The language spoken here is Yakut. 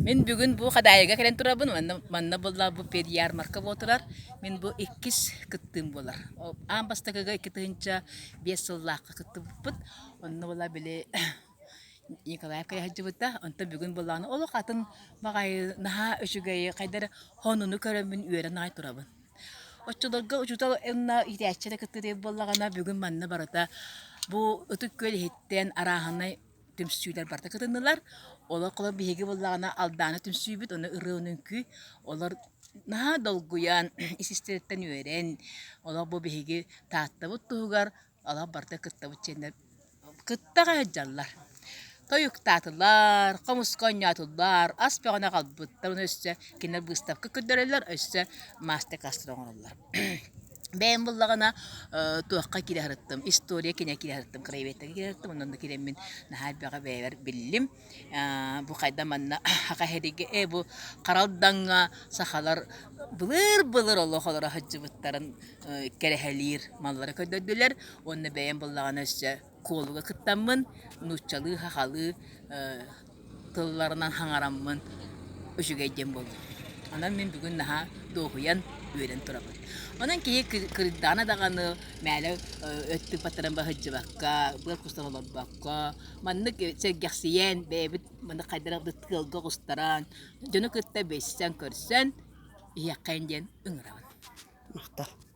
Мин бүгүн бу Хадаайыга кэлэн турабын, манна, манна буолла бу педярмарка буола турар. Мин бу иккис кыттыым буолар. Аан бастакыга 2005 сыллаахха кыттыбыппыт. Онно буола били Николаевка сылдьыбыта. Онтон бүгүн буоллаҕына олох атын баҕайы наһаа үчүгэйи хайда эрэ сонуну көрөммүн үөрэн аҕай турабын. Оччолорго учуутал уонна иитээччи эрэ кыттыы буоллаҕына бүгүн манна барыта бу Ытык Күөл иһиттэн арааһынай түмсүүлэр барыта кытыннылар. Олор холобур биһиги буоллаҕына Алдаана түмсүүбүт, ону ырыа үҥкүү. Олор наһаа долгуйан, ис-истэриттэн үөрэн, олох бу биһиги Тааттабыт туһугар олох барыта кыттабыт диэннэр кытта сылдьаллар. Тойуктаатылар, хомуска оонньоотулар, ас бөҕөнү аҕалбыттар, ону өссө кинилэр быыстапка көрдөрөллөр, өссө мастер-класстар оҥороллор. Бэйэм буллаҕына туохха киирэ сырыттым, история кинигэ киирэ сырыттым, краеведтарга киирэ сырыттым, онон да киирэммин наһаа элбэҕи бэйэбэр биллим. Бу хайда манна саха иһэригэр ээ бу Харалдаҥҥа сахалар былыр-былыр олох олоро сылдьыбыттарын кэрэһэлиир маллары көрдөрдүлэр уонна бэйэм буллаҕына өссө куолуга кыттаммын нууччалыы, сахалыы тылларынан хаҥараммын үчүгэй диэн буоллум. Онон мин бүгүн наһаа дуоһуйан, үөрэн турабын. Онон киһи кырыйдаҕына даҕаны мээлэ өттүк баттаран баһыдьыбакка, быар кустан олорбокко, маннык сэргэхсийэн, бэйэбит маннык хайдах эрэ тыалга оҕустаран, дьону кытта билсэн-көрсөн иһиэххэйин диэн ыҥырабын. Махтал.